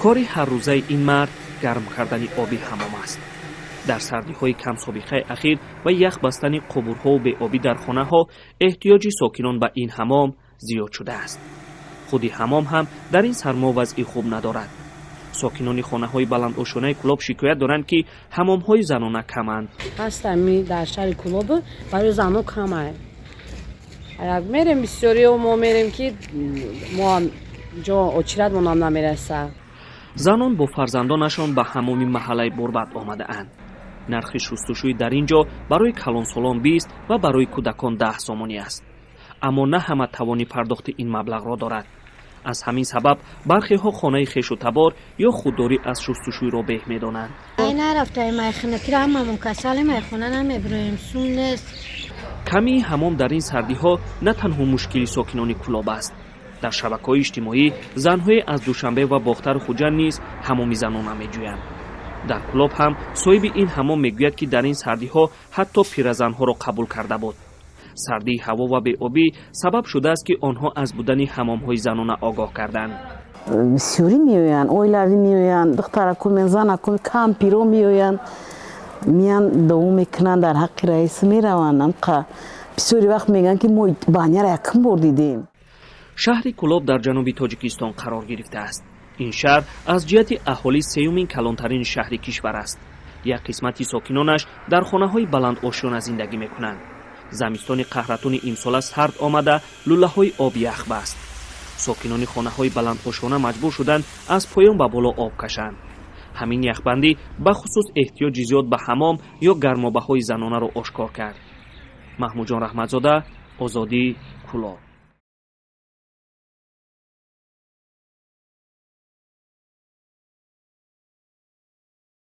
Кори ҳаррӯзаи ин мард гарм кардани оби ҳамом аст. Дар сардиҳои камсобиқаи ахир ва ях бастани қубурҳову беобӣ дар хонаҳо эҳтиёҷи сокинон ба ин ҳамом зиёд шудааст. Худи ҳамом ҳам дар ин сармо вазъи хуб надорад. Сокинони хонаҳои баландошёнаи Кӯлоб шикоят доранд, ки ҳамомҳои занона каманд. Ҳастами дар шаҳри Кӯлоб барои занон камай. Як мерем, бисёриё мо мерем, ки мо ҷо очиратмонам намераса. Занон бо фарзандонашон ба ҳамоми маҳаллаи Бурбад омадаанд. Нархи шустушӯй дар ин ҷо барои калонсолон 20 ва барои кӯдакон 10 сомонӣ аст. Аммо на ҳама тавони пардохти ин маблағро дорад. Аз ҳамин сабаб бархеҳо хонаи хешу табор ё худдорӣ аз шустушӯйро беҳ медонанд. Ай, нарафтаем, майхонакира ҳамамон касалем, майхона намебироем, сум нест. Камии ҳамом дар ин сардиҳо на танҳо мушкили сокинони Кӯлоб аст. Дар шабакаҳои иҷтимоӣ занҳое аз Душанбе ва Бохтару Хуҷанд низ ҳамоми занона меҷӯянд. Дар Кӯлоб ҳам соҳиби ин ҳамом мегӯяд, ки дар ин сардиҳо ҳатто пиразанҳоро қабул карда буд. Сардии ҳаво ва беобӣ сабаб шудааст, ки онҳо аз будани ҳамомҳои занона огоҳ карданд. Бисёрӣ меоянд, оилавӣ меоянд, духтарако меоянд, занако, кампиро меоянд, меянд, дуо мекунанд дар ҳаққи раис, мераванд. Амқа бисёри вақт мегӯянд, ки мо баняра якум бор дидем. Шаҳри Кӯлоб дар ҷануби Тоҷикистон қарор гирифтааст. Ин шаҳр аз ҷиҳати аҳолӣ сеюмин калонтарин шаҳри кишвар аст. Як қисмати сокинонаш дар хонаҳои баландошёна зиндагӣ мекунанд. Замистони қаҳратуни имсола сард омада, лӯлаҳои об ях баст. Сокинони хонаҳои баландошёна маҷбур шуданд, аз поён ба боло об кашанд. Ҳамин яхбандӣ бахусус эҳтиёҷи зиёд ба ҳамом ё гармобаҳои занонаро ошкор кард. Маҳмудҷон Раҳматзода, Озодӣ, Кӯлоб.